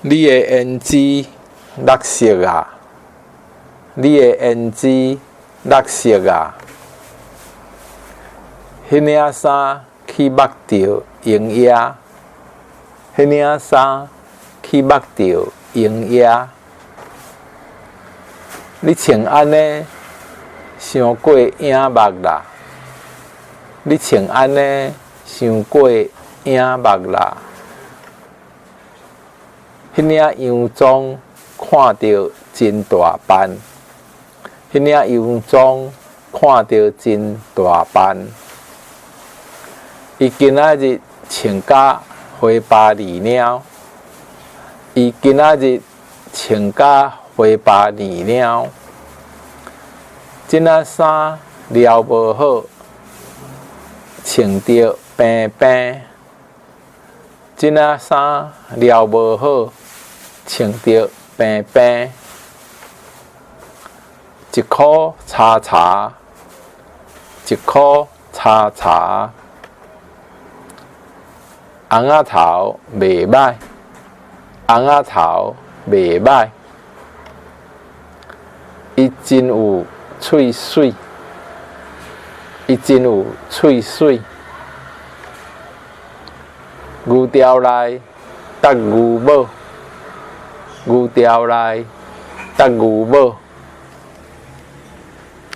你的胭脂落色矣，你的胭脂落色矣。彼領衫去目著蠅蟻，彼領衫去目著蠅蟻。你穿按呢，傷過影目啦！你穿按呢，傷過影目啦！彼領洋裝看著真大範，彼領洋裝看著真大範。伊今仔日穿甲花巴里貓，伊今仔日穿甲花巴里貓。這領衫料無好，穿著平平。這領衫料無好，穿著平平。一箍柴柴，一箍柴柴。尪仔頭袂䆀，尪仔頭袂䆀。伊真有喙媠，伊真有喙媠。牛牢內觸牛母，牛牢內觸牛母。